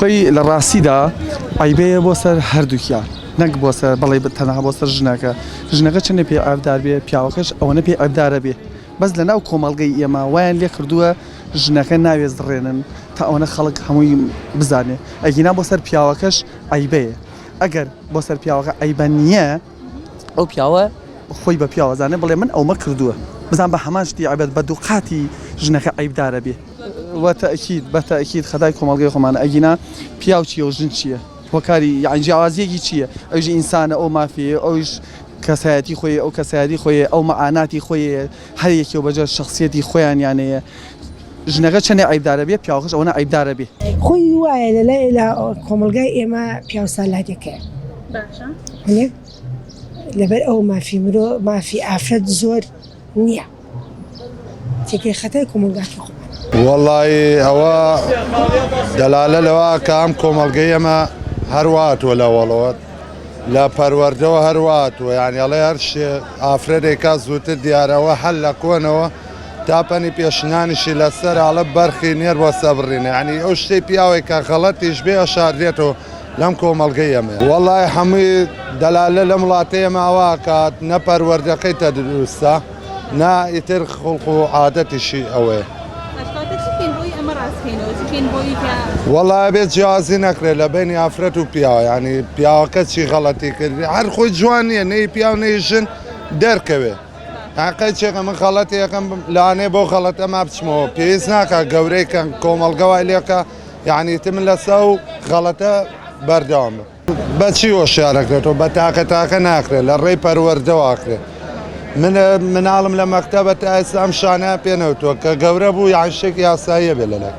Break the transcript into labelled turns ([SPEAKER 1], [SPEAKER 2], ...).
[SPEAKER 1] خۆی لە ڕاستیدا عەیبەیە بۆ سەر هەردووکیان نەک بۆ سەر بەڵێ تەنها بۆ سەر ژنەکە ژنەکە چەندێ پێی عەیبدار بێ پیاوەکەش ئەوەنە پێی عەیبدارە بێ بەس لە ناو کۆمەڵگەی ئێمە وایان لێ کردووە ژنەکە ناوێ زڕێنن تا ئەوەنە خەڵک هەمووی بزانێ ئەگینا بۆ سەر پیاوەکەش عەیبەیە ئەگەر بۆ سەر پیاوەکە عەیبە نییە ئەو پیاوە خۆی بە پیاوە زانێ بڵێ من ئەومە کردووە بزان بە هەمان شتی عەیبەت بە دووقاتی ژنەکە عەیبدارە بێ. وە تەئکید بە تەئکید خەتای کۆمەڵگەی خۆمانە ئەگینا پیاو چیە و ژن چیە هۆکاری یانی جیاوازیەکی چیە ئەویش ئینسانە ئەو مافی هەیە ئەویش کەسایەتی خۆی ئەو کەسایەتی خۆی ئەو مەعاناتی خۆی هەر یەکێ بەجە شخصیەتی خۆیانیانەیە ژنەکە چەندێ عەیبدارە بێ پیاوەکەش ئەوەنە عەیبدارە بێ.
[SPEAKER 2] خۆی وایە لە لای لە کۆمەڵگای ئێمە پیاوسالارێکەیە
[SPEAKER 3] باشە
[SPEAKER 2] لەبەر ئەو مافی مرۆ مافی ئافرەت زۆر نییە. تێکەی خەتای کۆمەڵگاکەی خۆمان.
[SPEAKER 4] وەڵایی ئەوە دەلالە لەوە کە ئەم کۆمەڵگەی ئێمە هەر واتوە لە وەڵەوە لە پەروەردەوە هەر واتوە یعنی ئەڵێ هەر شتێ ئافرەتێکا زووتر دیارەوە هەر لە کۆنەوە تا پەنی پێشنانیشی لەسەر ئاڵە بەرخی نێر بۆ سەبڕینە یعنی ئەو شتەی پیاوێک کە غەڵەتیش بێ ئەشاردێتەوە لەم کۆمەڵگەی ئێمە وەڵای هەمووی دەلالە لەم وڵاتەی ئێمە ئەوە کات نە پەروەردەکەی تەدروستە نا ئیتر خوڵق و عادەتیشی ئەوەیە. وەڵا ئەبێت جیاوازی نەکرێت لە بەینی ئافرەت و پیاو یانی پیاوەکە چی غەڵەتی کرد هەر خۆی جوان نییە نەی پیاو نەی ژن دەرکەوێ هەقەی چێکە من غەڵەتی یەکەم لەوانەیە بۆ غەڵەتە ما بچمەوە پێویست ناکە گەورەی کەن کۆمەڵگە وای لێکە یعنی تر من لەسە و غەڵەتە بەردەوام بم. بە چی هۆشیارەکرێتەوە بە تاکە تاکە ناکرێت لە ڕێی پەروەردەوە ئەکرێت من مناڵم لە مەکتەبە تا ئێستا ئەم شانەیان پێ نەوتووە کە گەورە بوو یان شتێکی یاساییە بێ لەلای.